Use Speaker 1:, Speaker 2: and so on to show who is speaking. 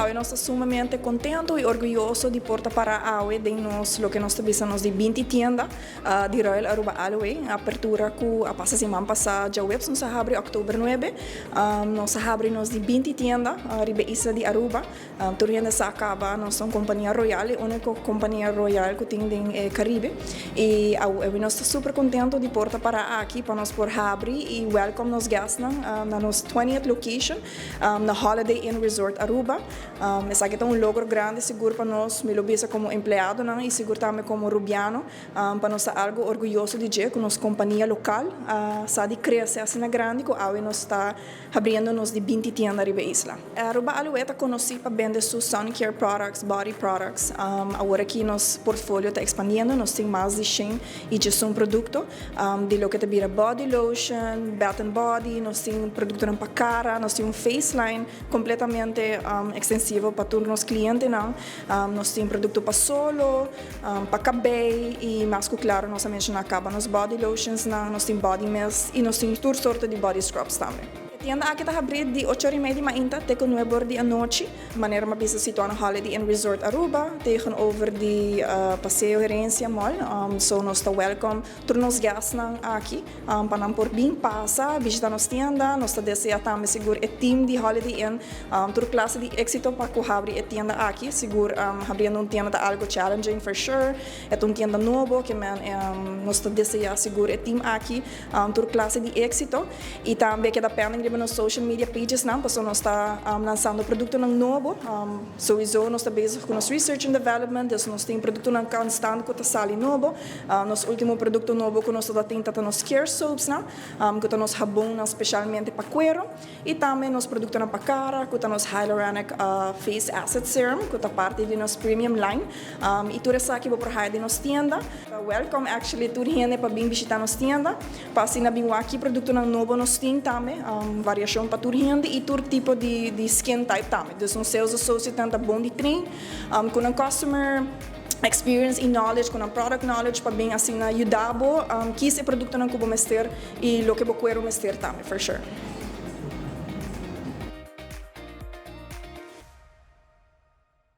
Speaker 1: Awe nos ta sumamente contento y orguyoso di por ta para awe den nos loke nos ta bisa nos di 20 tienda di Royal Aruba Aloe, apertura cu a pasa siman pasa djaweps. Nos a habri october 9, nos a habri nos di 20 tienda riba e isla di Aruba. Tur hende sa caba, nos ta un compania royal, e unico compania royal cu tin den e Caribe, y awe nos ta super contento di por ta para aki pa nos por habri y welcome nos guestnan na nos 20th location na Holiday Inn Resort Aruba. Esaki ta un logro grandi sigur pa nos, mi lo bisa como empleadonan y sigur tambe como rubiano, pa nos ta algo orguyoso di dje cu nos compania local sa di crece asina grandi cu awe nos ta habriendo nos di 20 tienda riba e isla. Aruba Aloe ta conoci pa bende su sun care products, body products. Awor aki nos portfolio ta expandiendo, nos tin mas di 111 producto, di loke ta bira body lotion, bath and body, nos tin productonan pa cara, nos tin un face line completamente extensivo pa tur nos clientenan. Nos tin producto pa solo, pa cabey y mas cu claro nos a menciona caba nos body lotions nan, nos tin body mist y nos tin tur sorto di body scrubs tambe. E tienda aki ta habri di 8:30 di mainta te cu 9 di anochi. Manera mi a bisa, situa na Holiday Inn Resort Aruba, tegenover di Paseo Herencia Mall. So nos ta welcome tur nos guestnan aki pa nan por bin pasa, bishita nos tienda. Nos ta desea tambe sigur e team di Holiday Inn tur clase di exito pa cu habri e tienda aki. Sigur habriendo un tienda ta algo challenging for sure. E ta un tienda nobo cu men nos ta desea sigur e team aki tur clase di exito. Y tambe keda pending riba nos social media pages nan, paso nos ta lanzando productonan nobo. Sowieso nos ta bezig cu nos research and development, dus nos tin productonan constant cu ta sali nobo. Nos ultimo producto nobo cu nos ta tin ta nos care soaps nan, cu ta nos habonnan specialmente pa cuero. Y tambe nos productonan pa cara, cu ta nos hyaluronic face acid serum, cu ta parti di nos premium line. Y tur esaki bo por haya den nos tienda. Welcome actually tur hende pa bin bishita nos tienda, pa asina bin wak ki productonan nobo nos tin tambe, variacion pa tur hende y tur tipo di skin type tambe. Dus nos sales associate ta bon di train, cu nan customer experience y knowledge, cu nan product knowledge, pa bin asina yuda bo kies e productonan cu bo mester y loke bo cuero mester tambe, for sure.